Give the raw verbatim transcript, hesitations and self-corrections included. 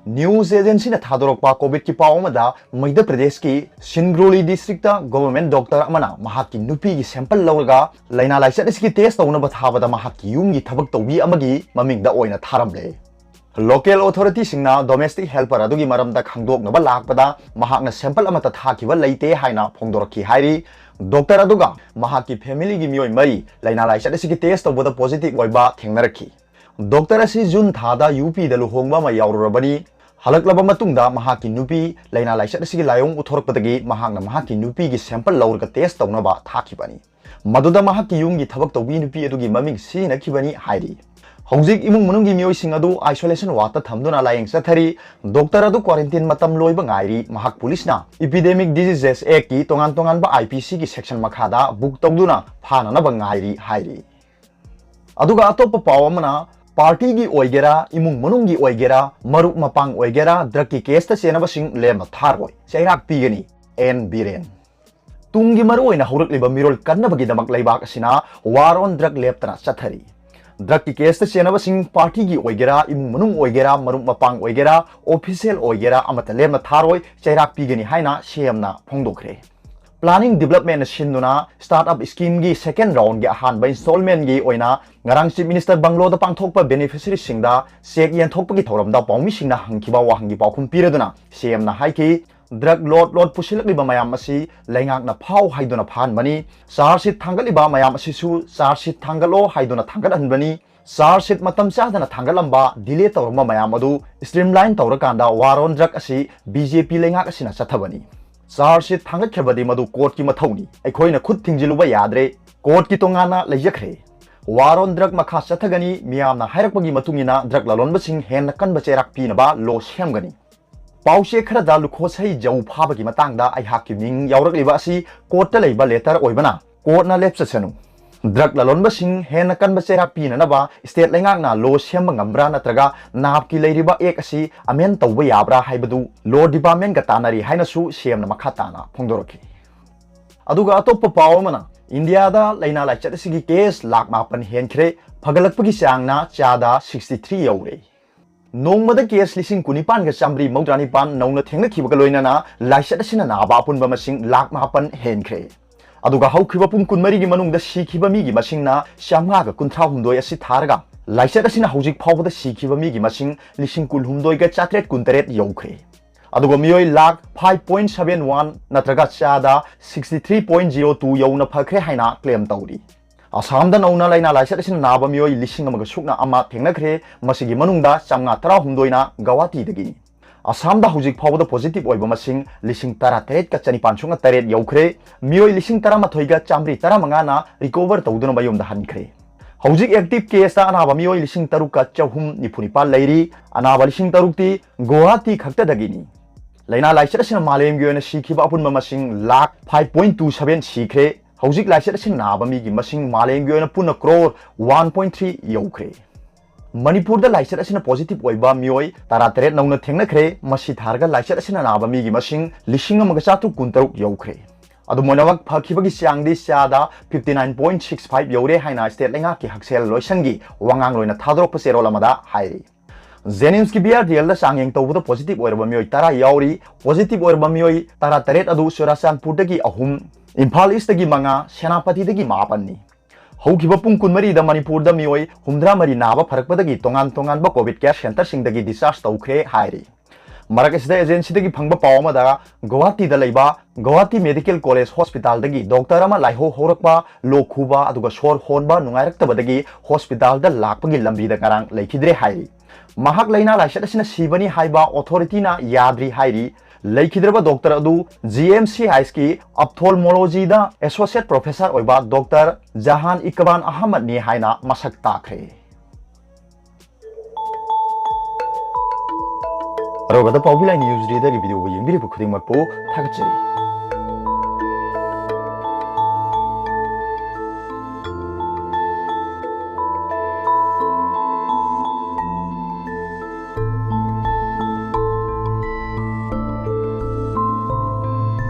News agencyꯅ ꯊꯥꯗꯣꯔꯛꯄ COVIDꯀꯤ ꯄꯥꯎ ꯑꯃꯗ, ꯃꯙ꯭ꯌ ꯄ꯭ꯔꯗꯦꯁꯀꯤ ꯁꯤꯡꯒ꯭ꯔꯣꯂꯤ districtꯇ government doctor ꯑꯃꯅ ꯃꯍꯥꯛꯀꯤ ꯅꯨꯄꯤꯒꯤ sample ꯂꯧꯔꯒ ꯂꯥꯏꯅꯥ ꯂꯥꯏꯆꯠ ꯑꯁꯤꯒꯤ test ꯇꯧꯅꯕ ꯊꯥꯕꯗ ꯃꯍꯥꯛꯀꯤ ꯌꯨꯝꯒꯤ ꯊꯕꯛ ꯇꯧꯕꯤ ꯑꯃꯒꯤ ꯃꯃꯤꯡꯗ ꯑꯣꯏꯅ ꯊꯥꯔꯝꯂꯦ꯫ Local authorityꯁꯤꯡꯅ domestic helper ꯑꯗꯨꯒꯤ ꯃꯔꯝꯗ ꯈꯪꯗꯣꯛꯅꯕ ꯂꯥꯛꯄꯗ ꯃꯍꯥꯛꯅ sample ꯑꯃꯠꯇ ꯊꯥꯈꯤꯕ ꯂꯩꯇꯦ ꯍꯥꯏꯅ ꯐꯣꯡꯗꯣꯔꯛꯈꯤ ꯍꯥꯏꯔꯤ꯫ Doctor ꯑꯗꯨꯒ ꯃꯍꯥꯛꯀꯤ familyꯒꯤ ꯃꯤꯑꯣꯏ ꯃꯔꯤ ꯂꯥꯏꯅꯥ ꯂꯥꯏꯆꯠ ꯑꯁꯤꯒꯤ test ꯇꯧꯕꯗ positive ꯑꯣꯏꯕ ꯊꯦꯡꯅꯔꯛꯈꯤ꯫ Doctor ꯑꯁꯤ June ꯊꯥꯗ UPꯗ ꯂꯨꯍꯣꯡꯕ ꯑꯃ ꯌꯥꯎꯔꯨꯔꯕꯅꯤ꯫ ꯍꯜꯂꯛꯂꯕ ꯃꯇꯨꯡꯗ ꯃꯍꯥꯛꯀꯤ ꯅꯨꯄꯤ ꯂꯥꯏꯅꯥ ꯂꯥꯏꯆꯠ ꯑꯁꯤꯒꯤ ꯂꯥꯏꯑꯣꯡ ꯎꯠꯊꯣꯔꯛꯄꯗꯒꯤ ꯃꯍꯥꯛꯅ ꯃꯍꯥꯛꯀꯤ ꯅꯨꯄꯤꯒꯤ sample ꯂꯧꯔꯒ test ꯇꯧꯅꯕ ꯊꯥꯈꯤꯕꯅꯤ꯫ ꯃꯗꯨꯗ ꯃꯍꯥꯛꯀꯤ ꯌꯨꯝꯒꯤ ꯊꯕꯛ ꯇꯧꯕꯤ ꯅꯨꯄꯤ ꯑꯗꯨꯒꯤ ꯃꯃꯤꯡ ꯁꯤꯖꯤꯟꯅꯈꯤꯕꯅꯤ ꯍꯥꯏꯔꯤ꯫ ꯍꯧꯖꯤꯛ ꯏꯃꯨꯡ ꯃꯅꯨꯡꯒꯤ ꯃꯤꯑꯣꯏꯁꯤꯡ ꯑꯗꯨ isolation wardꯇ ꯊꯝꯗꯨꯅ ꯂꯥꯌꯦꯡ ꯆꯠꯊꯔꯤ꯫ Doctor ꯑꯗꯨ quarantine ꯃꯇꯝ ꯂꯣꯏꯕ ꯉꯥꯏꯔꯤ꯫ ꯃꯍꯥꯛ policeꯅ Epidemic Diseases Actꯀꯤ ꯇꯣꯉꯥꯟ ꯇꯣꯉꯥꯟꯕ IPCꯒꯤ section ꯃꯈꯥꯗ book ꯇꯧꯗꯨꯅ ꯐꯥꯅꯅꯕ ꯉꯥꯏꯔꯤ ꯍꯥꯏꯔꯤ꯫ ꯑꯗꯨꯒ ꯑꯇꯣꯞꯄ ꯄꯥꯎ ꯑꯃꯅ, partyꯒꯤ ꯑꯣꯏꯒꯦꯔꯥ, ꯏꯃꯨꯡ ꯃꯅꯨꯡꯒꯤ ꯑꯣꯏꯒꯦꯔꯥ, ꯃꯔꯨꯞ ꯃꯄꯥꯡ ꯑꯣꯏꯒꯦꯔꯥ, drugꯀꯤ caseꯇ ꯆꯦꯟꯅꯕꯁꯤꯡ ꯂꯦꯝꯅ ꯊꯥꯔꯣꯏ, ꯆꯩꯔꯥꯛ ꯄꯤꯒꯅꯤ, N ꯕꯤꯔꯦꯟ꯫ ꯇꯨꯡꯒꯤ ꯃꯔꯨꯑꯣꯏꯅ ꯍꯧꯔꯛꯂꯤꯕ ꯃꯤꯔꯣꯜ ꯀꯟꯅꯕꯒꯤꯗꯃꯛ ꯂꯩꯕꯥꯛ ꯑꯁꯤꯅ war on drug ꯂꯦꯞꯇꯅ ꯆꯠꯊꯔꯤ꯫ Drugꯀꯤ caseꯇ ꯆꯦꯟꯅꯕꯁꯤꯡ partyꯒꯤ ꯑꯣꯏꯒꯦꯔꯥ, ꯏꯃꯨꯡ ꯃꯅꯨꯡ ꯑꯣꯏꯒꯦꯔꯥ, ꯃꯔꯨꯞ ꯃꯄꯥꯡ ꯑꯣꯏꯒꯦꯔꯥ, official ꯑꯣꯏꯒꯦꯔꯥ, ꯑꯃꯠꯇ ꯂꯦꯝꯅ ꯊꯥꯔꯣꯏ, ꯆꯩꯔꯥꯛ ꯄꯤꯒꯅꯤ ꯍꯥꯏꯅ CMꯅ ꯐꯣꯡꯗꯣꯛꯈ꯭ꯔꯦ꯫ Planning Developmentꯅ ꯁꯤꯟꯗꯨꯅ startup schemeꯒꯤ second roundꯒꯤ ꯑꯍꯥꯟꯕ installmentꯒꯤ ꯑꯣꯏꯅ ꯉꯔꯥꯡ Chief Minister bungalow ꯗ ꯄꯥꯡꯊꯣꯛꯄ beneficiaryꯁꯤꯡꯗ cheque ꯌꯦꯟꯊꯣꯛꯄꯒꯤ ꯊꯧꯔꯝꯗ ꯄꯥꯎꯃꯤꯁꯤꯡꯅ ꯍꯪꯈꯤꯕ ꯋꯥꯍꯪꯒꯤ ꯄꯥꯎꯈꯨꯝ ꯄꯤꯔꯗꯨꯅ CMꯅ ꯍꯥꯏꯈꯤ, drug load load ꯄꯨꯁꯤꯜꯂꯛꯂꯤꯕ ꯃꯌꯥꯝ ꯑꯁꯤ ꯂꯩꯉꯥꯛꯅ ꯐꯥꯎ ꯍꯥꯏꯗꯨꯅ ꯐꯥꯍꯟꯕꯅꯤ, charge sheet ꯊꯥꯡꯒꯠꯂꯤꯕ ꯃꯌꯥꯝ ꯑꯁꯤꯁꯨ charge sheet ꯊꯥꯡꯒꯠꯂꯣ ꯍꯥꯏꯗꯨꯅ ꯊꯥꯡꯒꯠꯍꯟꯕꯅꯤ, charge sheet ꯃꯇꯝ ꯆꯥꯗꯅ ꯊꯥꯡꯒꯠꯂꯝꯕ, delay ꯇꯧꯔꯝꯕ ꯃꯌꯥꯝ ꯑꯗꯨ streamline ꯇꯧꯔꯀꯥꯟꯗ war on drug ꯑꯁꯤ BJP ꯂꯩꯉꯥꯛ ꯑꯁꯤꯅ ꯆꯠꯊꯕꯅꯤ꯫ Charge sheet ꯊꯥꯡꯒꯠꯈ꯭ꯔꯕꯗꯤ ꯃꯗꯨ courtꯀꯤ ꯃꯊꯧꯅꯤ꯫ ꯑꯩꯈꯣꯏꯅ ꯈꯨꯠ ꯊꯤꯡꯖꯤꯜꯂꯨꯕ ꯌꯥꯗ꯭ꯔꯦ꯫ Courtꯀꯤ ꯇꯣꯉꯥꯟꯅ ꯂꯩꯖꯈ꯭ꯔꯦ꯫ War on drug ꯃꯈꯥ ꯆꯠꯊꯒꯅꯤ꯫ ꯃꯤꯌꯥꯝꯅ ꯍꯥꯏꯔꯛꯄꯒꯤ ꯃꯇꯨꯡ ꯏꯟꯅ drug ꯂꯂꯣꯟꯕꯁꯤꯡ ꯍꯦꯟꯅ ꯀꯟꯕ ꯆꯩꯔꯥꯛ ꯄꯤꯅꯕ law ꯁꯦꯝꯒꯅꯤ꯫ ꯄꯥꯎꯆꯦ ꯈꯔꯗ ꯂꯨꯈꯣꯁꯩ ꯖꯧ ꯐꯥꯕꯒꯤ ꯃꯇꯥꯡꯗ ꯑꯩꯍꯥꯛꯀꯤ ꯃꯤꯡ ꯌꯥꯎꯔꯛꯂꯤꯕ ꯑꯁꯤ courtꯇ ꯂꯩꯕ letter ꯑꯣꯏꯕꯅ courtꯅ ꯂꯦꯞꯆꯁꯅꯨ꯫ Drug ꯂꯂꯣꯟꯕꯁꯤꯡ ꯍꯦꯟꯅ ꯀꯟꯕ ꯆꯩꯔꯥꯛ ꯄꯤꯅꯅꯕ state ꯂꯩꯉꯥꯛꯅ law ꯁꯦꯝꯕ ꯉꯝꯕ꯭ꯔꯥ ꯅꯠꯇ꯭ꯔꯒ NABꯀꯤ ꯂꯩꯔꯤꯕ act ꯑꯁꯤ amend ꯇꯧꯕ ꯌꯥꯕ꯭ꯔꯥ ꯍꯥꯏꯕꯗꯨ law departmentꯀ ꯇꯥꯟꯅꯔꯤ ꯍꯥꯏꯅꯁꯨ CMꯅ ꯃꯈꯥ ꯇꯥꯅ ꯐꯣꯡꯗꯣꯔꯛꯈꯤ꯫ ꯑꯗꯨꯒ ꯑꯇꯣꯞꯄ ꯄꯥꯎ ꯑꯃꯅ, ꯏꯟꯗꯤꯌꯥꯗ ꯂꯥꯏꯅꯥ ꯂꯥꯏꯆꯠ ꯑꯁꯤꯒꯤ case ꯂꯥꯈ ꯃꯥꯄꯟ ꯍꯦꯟꯈ꯭ꯔꯦ, ꯐꯒꯠꯂꯛꯄꯒꯤ ꯆꯥꯡꯅ ꯆꯥꯗ sixty three ꯌꯧꯔꯦ꯫ ꯅꯣꯡꯃꯗ ꯀꯦꯁ ꯂꯤꯁꯤꯡ ꯀꯨꯟꯅꯤꯄꯥꯟꯒ ꯆꯥꯃꯔꯤ ꯃꯧꯗ꯭ꯔꯥ ꯅꯤꯄꯥꯟ ꯅꯧꯅ ꯊꯦꯡꯅꯈꯤꯕꯒ ꯂꯣꯏꯅꯅ ꯂꯥꯏꯆꯠ ꯑꯁꯤꯅ ꯅꯥꯕ ꯑꯄꯨꯟꯕ ꯃꯁꯤꯡ ꯂꯥꯈ ꯃꯥꯄꯟ ꯍꯦꯟꯈ꯭ꯔꯦ꯫ ꯑꯗꯨꯒ ꯍꯧꯈꯤꯕ ꯄꯨꯡ ꯀꯨꯟꯃꯔꯤꯒꯤ ꯃꯅꯨꯡꯗ ꯁꯤꯈꯤꯕ ꯃꯤꯒꯤ ꯃꯁꯤꯡꯅ ꯆꯥꯝꯃꯉꯥꯒ ꯀꯨꯟꯊ꯭ꯔꯥ ꯍꯨꯝꯗꯣꯏ ꯑꯁꯤ ꯊꯥꯔꯒ, ꯂꯥꯏꯆꯠ ꯑꯁꯤꯅ ꯍꯧꯖꯤꯛ ꯐꯥꯎꯕꯗ ꯁꯤꯈꯤꯕ ꯃꯤꯒꯤ ꯃꯁꯤꯡ ꯂꯤꯁꯤꯡ ꯀꯨꯟꯍꯨꯝꯗꯣꯏꯒ ꯆꯥꯇ꯭ꯔꯦꯠ ꯀꯨꯟꯇꯔꯦꯠ ꯌꯧꯈ꯭ꯔꯦ꯫ ꯑꯗꯨꯒ ꯃꯤꯑꯣꯏ lakh five point seven one ꯅꯠꯇ꯭ꯔꯒ ꯆꯥꯗ sixty three point zero two ꯌꯧꯅ ꯐꯈ꯭ꯔꯦ ꯍꯥꯏꯅ claim ꯇꯧꯔꯤ꯫ ꯑꯁꯥꯝꯗ ꯅꯧꯅ ꯂꯥꯏꯅꯥ ꯂꯥꯏꯆꯠ ꯑꯁꯤꯅ ꯅꯥꯕ ꯃꯤꯑꯣꯏ ꯂꯤꯁꯤꯡ ꯑꯃꯒ ꯁꯨꯞꯅ ꯑꯃ ꯊꯦꯡꯅꯈ꯭ꯔꯦ꯫ ꯃꯁꯤꯒꯤ ꯃꯅꯨꯡꯗ ꯆꯥꯝꯃꯉꯥ ꯇꯔꯥꯍꯨꯝꯗꯣꯏꯅ ꯒꯧꯍꯥꯇꯤꯗꯒꯤꯅꯤ꯫ ꯑꯁꯥꯝꯗ ꯍꯧꯖꯤꯛ ꯐꯥꯎꯕꯗ positive ꯑꯣꯏꯕ ꯃꯁꯤꯡ ꯂꯤꯁꯤꯡ ꯇꯔꯥꯇꯔꯦꯠꯀ ꯆꯅꯤꯄꯥꯟ ꯁꯨꯞꯅ ꯇꯔꯦꯠ ꯌꯧꯈ꯭ꯔꯦ꯫ ꯃꯤꯑꯣꯏ ꯂꯤꯁꯤꯡ ꯇꯔꯥꯃꯥꯊꯣꯏꯒ ꯆꯥꯃꯔꯤ ꯇꯔꯥꯃꯉꯥꯅ recover ꯇꯧꯗꯨꯅ ꯃꯌꯨꯝꯗ ꯍꯟꯈ꯭ꯔꯦ꯫ ꯍꯧꯖꯤꯛ active caseꯇ ꯑꯅꯥꯕ ꯃꯤꯑꯣꯏ ꯂꯤꯁꯤꯡ ꯇꯔꯨꯛꯀ ꯆꯍꯨꯝ ꯅꯤꯐꯨ ꯅꯤꯄꯥꯟ ꯂꯩꯔꯤ꯫ ꯑꯅꯥꯕ ꯂꯤꯁꯤꯡ ꯇꯔꯨꯛꯇꯤ ꯒꯨꯋꯥꯍꯥꯇꯤ ꯈꯛꯇꯗꯒꯤꯅꯤ꯫ ꯂꯥꯏꯅꯥ ꯂꯥꯏꯆꯠ ꯑꯁꯤꯅ ꯃꯥꯂꯦꯝꯒꯤ ꯑꯣꯏꯅ ꯁꯤꯈꯤꯕ ꯑꯄꯨꯟꯕ ꯃꯁꯤꯡ lakh five point two seven ꯁꯤꯈ꯭ꯔꯦ꯫ ꯍꯧꯖꯤꯛ ꯂꯥꯏꯆꯠ ꯑꯁꯤꯅ ꯅꯥꯕ ꯃꯤꯒꯤ ꯃꯁꯤꯡ ꯃꯥꯂꯦꯝꯒꯤ ꯑꯣꯏꯅ ꯄꯨꯟꯅ crore one point three ꯌꯧꯈ꯭ꯔꯦ꯫ ꯃꯅꯤꯄꯨꯔꯗ ꯂꯥꯏꯆꯠ ꯑꯁꯤꯅ positive ꯑꯣꯏꯕ ꯃꯤꯑꯣꯏ ꯇꯔꯥꯇꯔꯦꯠ ꯅꯧꯅ ꯊꯦꯡꯅꯈ꯭ꯔꯦ꯫ ꯃꯁꯤ ꯊꯥꯔꯒ ꯂꯥꯏꯆꯠ ꯑꯁꯤꯅ ꯅꯥꯕ ꯃꯤꯒꯤ ꯃꯁꯤꯡ ꯂꯤꯁꯤꯡ ꯑꯃꯒ ꯆꯥꯇ꯭ꯔꯨꯛ ꯀꯨꯟꯇꯔꯨꯛ ꯌꯧꯈ꯭ꯔꯦ꯫ ꯑꯗꯨ ꯄꯨꯝꯅꯃꯛ ꯐꯈꯤꯕꯒꯤ ꯆꯥꯡꯗꯤ ꯆꯥꯗ fifty nine point six five ꯌꯧꯔꯦ ꯍꯥꯏꯅ state ꯂꯩꯉꯥꯛꯀꯤ ꯍꯛꯁꯦꯜ ꯂꯣꯏꯁꯪꯒꯤ ꯋꯥꯉꯥꯡꯂꯣꯏꯅ ꯊꯥꯗꯣꯔꯛꯄ ꯆꯦꯔꯣꯜ ꯑꯃꯗ ꯍꯥꯏꯔꯤ꯫ JNIMSꯀꯤ BRDLꯗ ꯆꯥꯡꯌꯦꯡ ꯇꯧꯕꯗ positive ꯑꯣꯏꯔꯕ ꯃꯤꯑꯣꯏ ꯇꯔꯥ ꯌꯥꯎꯔꯤ꯫ Positive ꯑꯣꯏꯔꯕ ꯃꯤꯑꯣꯏ ꯇꯔꯥꯇꯔꯦꯠ ꯑꯗꯨ ꯆꯨꯔꯥꯆꯥꯟꯄꯨꯔꯗꯒꯤ ꯑꯍꯨꯝ, ꯏꯝꯐꯥꯜ Eastꯇꯒꯤ ꯃꯉꯥ, ꯁꯦꯅꯥꯄꯇꯤꯗꯒꯤ ꯃꯥꯄꯟꯅꯤ꯫ ꯍꯧꯈꯤꯕ ꯄꯨꯡ ꯀꯨꯟꯃꯔꯤꯗ ꯃꯅꯤꯄꯨꯔꯗ ꯃꯤꯑꯣꯏ ꯍꯨꯝꯗ꯭ꯔꯥꯃꯔꯤ ꯅꯥꯕ ꯐꯔꯛꯄꯗꯒꯤ ꯇꯣꯉꯥꯟ ꯇꯣꯉꯥꯟꯕ COVID care centreꯁꯤꯡꯗꯒꯤ discharge ꯇꯧꯈ꯭ꯔꯦ ꯍꯥꯏꯔꯤ꯫ ꯃꯔꯛ ꯑꯁꯤꯗ agencyꯗꯒꯤ ꯐꯪꯕ ꯄꯥꯎ ꯑꯃꯗ, ꯒꯧꯍꯥꯇꯤꯗ ꯂꯩꯕ ꯒꯧꯍꯥꯇꯤ Medical College Hospitalꯗꯒꯤ doctor ꯑꯃ ꯂꯥꯏꯍꯧ ꯍꯧꯔꯛꯄ, ꯂꯣꯛ ꯈꯨꯕ ꯑꯗꯨꯒ ꯁꯣꯔ ꯍꯣꯟꯕ ꯅꯨꯡꯉꯥꯏꯔꯛꯇꯕꯗꯒꯤ hospitalꯗ ꯂꯥꯛꯄꯒꯤ ꯂꯝꯕꯤꯗ ꯉꯔꯥꯡ ꯂꯩꯈꯤꯗ꯭ꯔꯦ ꯍꯥꯏꯔꯤ꯫ ꯃꯍꯥꯛ ꯂꯥꯏꯅꯥ ꯂꯥꯏꯆꯠ ꯑꯁꯤꯅ ꯁꯤꯕꯅꯤ ꯍꯥꯏꯕ authorityꯅ ꯌꯥꯗ꯭ꯔꯤ ꯍꯥꯏꯔꯤ꯫ ꯂꯩꯈꯤꯗ꯭ꯔꯕ doctor ꯑꯗꯨ GMCHꯀꯤ ophthalmologyꯗ associate professor ꯑꯣꯏꯕ doctor ꯖꯍꯥꯟ ꯏꯀꯕꯥꯟ ꯑꯍꯃꯗꯅꯤ ꯍꯥꯏꯅ ꯃꯁꯛ ꯇꯥꯛꯈ꯭ꯔꯦ꯫ ꯑꯔꯣꯏꯕꯗ ꯄꯥꯎꯕꯤ ꯂꯥꯏ news readerꯒꯤ videoꯕꯨ ꯌꯦꯡꯕꯤꯔꯤꯕ ꯈꯨꯗꯤꯡꯃꯛꯄꯨ ꯊꯥꯒꯠꯆꯔꯤ꯫